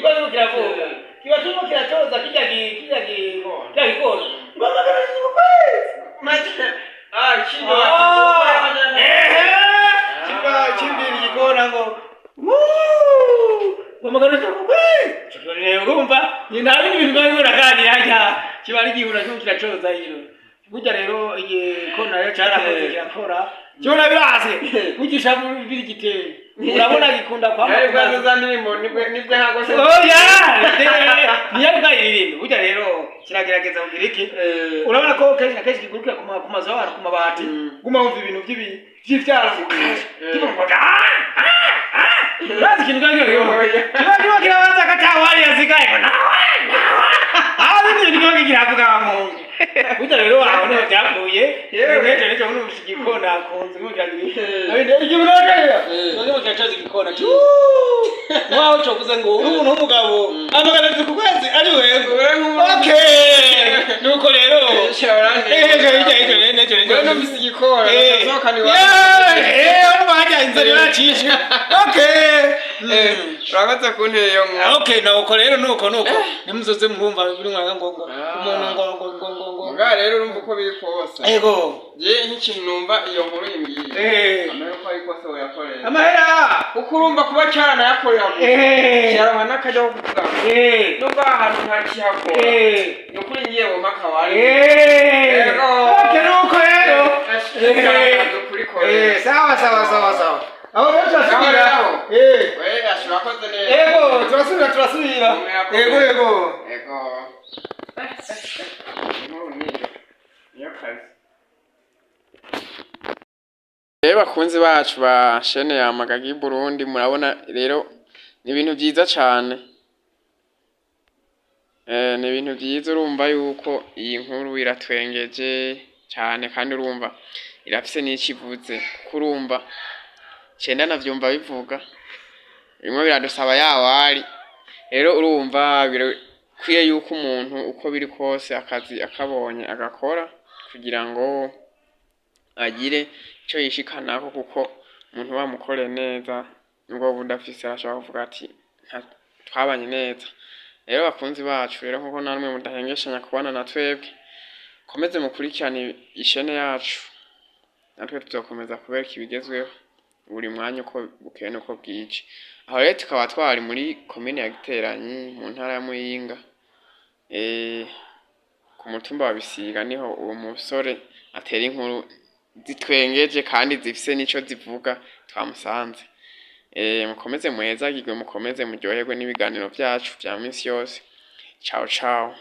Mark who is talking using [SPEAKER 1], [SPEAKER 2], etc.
[SPEAKER 1] Kiba kiravuga, kiba kirimo kiracoza kirya kirya kirya gikona. Ngo 300 ku kwezi.
[SPEAKER 2] Ah, kindo.
[SPEAKER 1] Kiba kimbira igikona ngo "Wuuu!" Ngo 500 ku kwezi. Urumva ni nta bindi bintu biba biraganira hajya, kiba ari igihura kirimo kiracoza hino. Burya rero igikona rero carakoze, kirakora, kibona birase kugisha biri giteye, urabona gikunda kwa
[SPEAKER 2] Yari bwazo za ndirimbo nibwo nibwo hagose.
[SPEAKER 1] Oya, ntiyari bwayiririmbe. Burya rero kiragerageza kugira iki, urabona ko kenshi na kenshi kigurukira ku mazu y'abantu, ku mabati. Guma wumva ibintu vy'ivyara ngo kivuga ngo "Ah, ah, ah." Urazi ikintu kiba kiba kiba kirabanza katawari yasigaye ngo nawe nawe, aho bindi bintu kiba kiravuga mu burya rero aho niho byapfuye. Yewe, nejo numvise igikona ku nzu kiragira igihe unakaya none kiracoza igikona wawe covuze ngo uri umuntu w'umugabo, 300 ku kwezi ari wewe. Okay, nuko rero ejo hirya ejo nejo nejo.
[SPEAKER 2] Wewe numvise igikona nasohokana iwawe.
[SPEAKER 1] Urumva hajya inzara iracishe. Okay.
[SPEAKER 2] Urakoze kuntera iyo nkuru.
[SPEAKER 1] Okay, nuko rero nuko nimuzoze murumva biri mwanga ngo umuntu ngo
[SPEAKER 2] Muga rero urumva uko biri kose.
[SPEAKER 1] Ego.
[SPEAKER 2] Je nk'ikintu numva iyo nkuru imbwiye. Amahera ko ari kose woyakorera.
[SPEAKER 1] Amahera.
[SPEAKER 2] Kuko urumva kuba cyaranayakorera gusa. Cyaraba n'akajya ko kuvuga ngo nubwo aha hantu ntakihakora. Ni ukuri ngiye mu mpaka wari. Ego.
[SPEAKER 1] Okay, nuko rero.
[SPEAKER 2] Kurikorera.
[SPEAKER 1] Sawa sawa sawa sawa. Aho rero turasubira.
[SPEAKER 2] Aho. We ashobora koze neza.
[SPEAKER 1] Ego, turasubira, turasubira. Ego ego.
[SPEAKER 2] Ego. Inkuru niyo. Niyo kazi. Rero bakunzi bacu ba chaîne ya Magagi Burundi, murabona rero ni ibintu vyiza cane. Ni ibintu vyiza, urumva yuko iyi nkuru iratwengeje cane kandi urumva irafise n'ico ivuze, kuko urumva cenda navyumva bivuga bimwe biradusaba yawari. Rero urumva birakwiye yuko umuntu uko biri kose akazi akabonye agakora kugira ngo agire ico yishikanako, kuko umuntu bamukoreye neza nubwo woba udafise arashobora kuvuga ati twabanye neza. Rero bakunzi bacu rero, nkuko namwe mudahengeshanya kubana na twebwe, komeze mukurikirane ishene yacu, natwe tuzokomeza kubereka ibigezweho buri mwanya uko bukeye nuko bwije. Aho rero tukaba twari muri komine ya Giteranyi mu ntara ya Muyinga, ku mutumba wa Bisiga, niho uwo musore atera inkuru zitwengeje kandi zifise n'ico zivuga twamusanze. Mukomeze muhezagirwe, mukomeze muryoherwe n'ibiganiro vyacu vya minsi yose. Ciao ciao.